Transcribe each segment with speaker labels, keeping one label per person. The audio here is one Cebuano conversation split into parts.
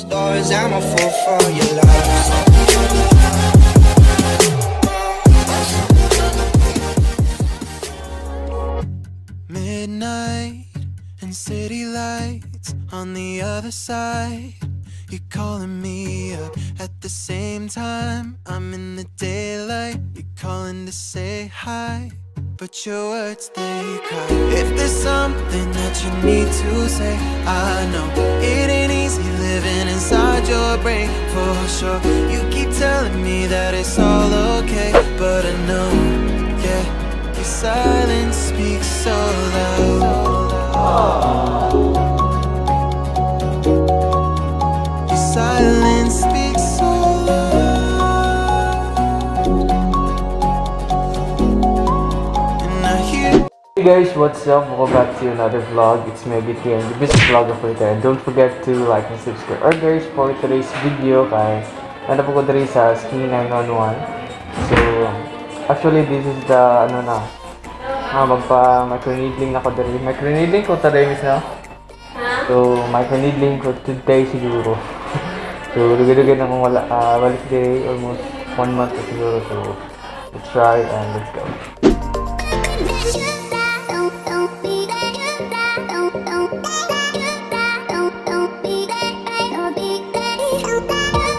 Speaker 1: Closed doors, I'm a fool for your love.
Speaker 2: Midnight and city lights on the other side. You're calling me up at the same time. I'm in the daylight. You're calling to say hi. But your words, they cry. If there's something that you need to say, I know it ain't easy living inside your brain, for sure. You keep telling me that it's all okay, but I know, yeah, your silence speaks so loud. Your silence speaks so loud. And I hear.
Speaker 3: Hey guys, what's up? Welcome back to another vlog. It's me, BTN, the best vlogger for today. And don't forget to like and subscribe. Alright guys, for today's video, kay naa po ko diri sa Skinny 911. So, actually this is the, ano na, magpa microneedling na ko diri. Microneedling ko today, miss na? So, microneedling ko today siguro. So, dugay-dugay na kong wala, balik day, almost one month na siguro. So, let's try and let's go.
Speaker 4: Don't be don't be don't be don't be don't be don't.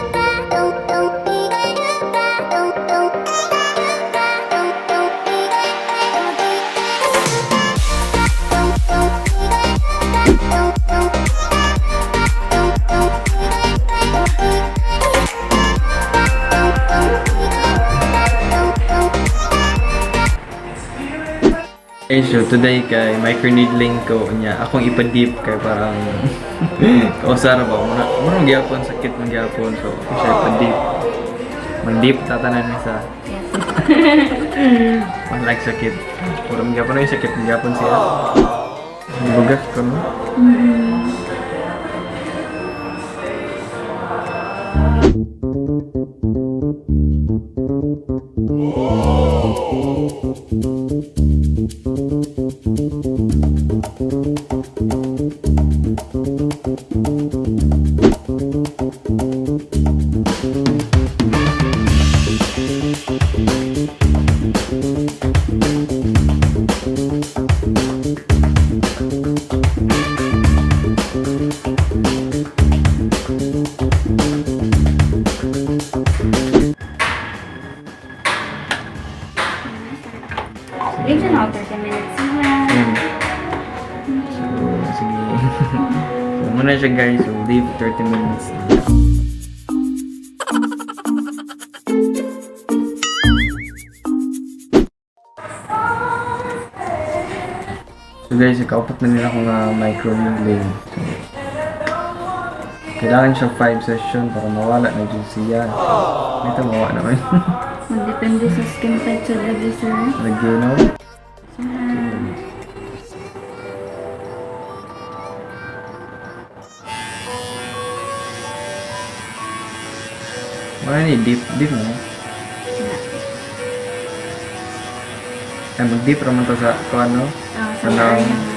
Speaker 3: Okay, so today kay microneedling ko niya akong ipa-deep kay parang kausara ba muna muna gyapon sakit man gyapon, so ako siya ipa-deep, mag-deep tatanan mi sa like sakit puro man gyapon ay sakit man gyapon siya. Bugas ko, no.
Speaker 5: Leave siya na 30 minutes.
Speaker 3: So, sige. So, muna siya guys. So, leave 30 minutes. So guys, ikaupat na nila akong microneedling. So, kailangan siya 5 session para mawala na dyan siya. So, ito mawa naman.
Speaker 5: Magdepende sa skin type sa gabi, sir.
Speaker 3: Lagi, no?
Speaker 5: Ah,
Speaker 3: Wala ni deep, deep mo. Ay, mag-deep raman to sa kuan, no?
Speaker 5: Ah, sa
Speaker 3: Ano?
Speaker 5: area nga, sir.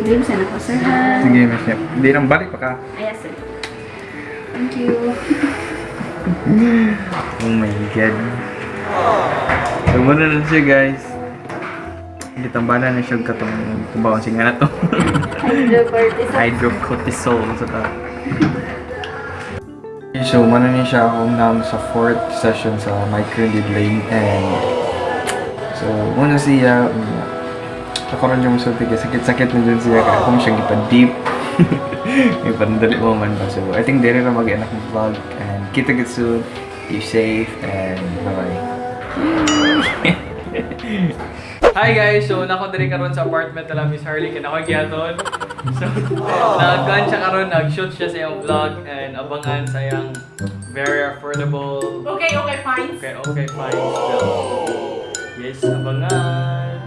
Speaker 5: Leave sa na ko, sir, ha?
Speaker 3: Sige, miss niya. Hindi nang balik pa ka.
Speaker 5: Ay, sir. Thank you.
Speaker 3: Oh my God. So, muna na siya, guys. Gitambalan na siya katong tubawan siya nga na to.
Speaker 5: Hydrocortisone.
Speaker 3: Hydrocortisone sa ta. So, muna ni siya akong nang sa fourth session sa microneedling and so, muna siya ako rin yung musulti kay sakit-sakit na dyan siya kaya akong siyang ipa-deep. Ipadali mo man ba. So, I think dere ra mag-anak ng vlog and kita get soon. Be safe and bye-bye. Hi guys! So, nako diri karon sa apartment nila Miss Harley kay nako gihaton. So, nagkuan siya karon, nag-shoot siya sa iyang vlog and abangan sa iyang very affordable.
Speaker 6: Okay, fine.
Speaker 3: Okay, fine. So, yes, abangan.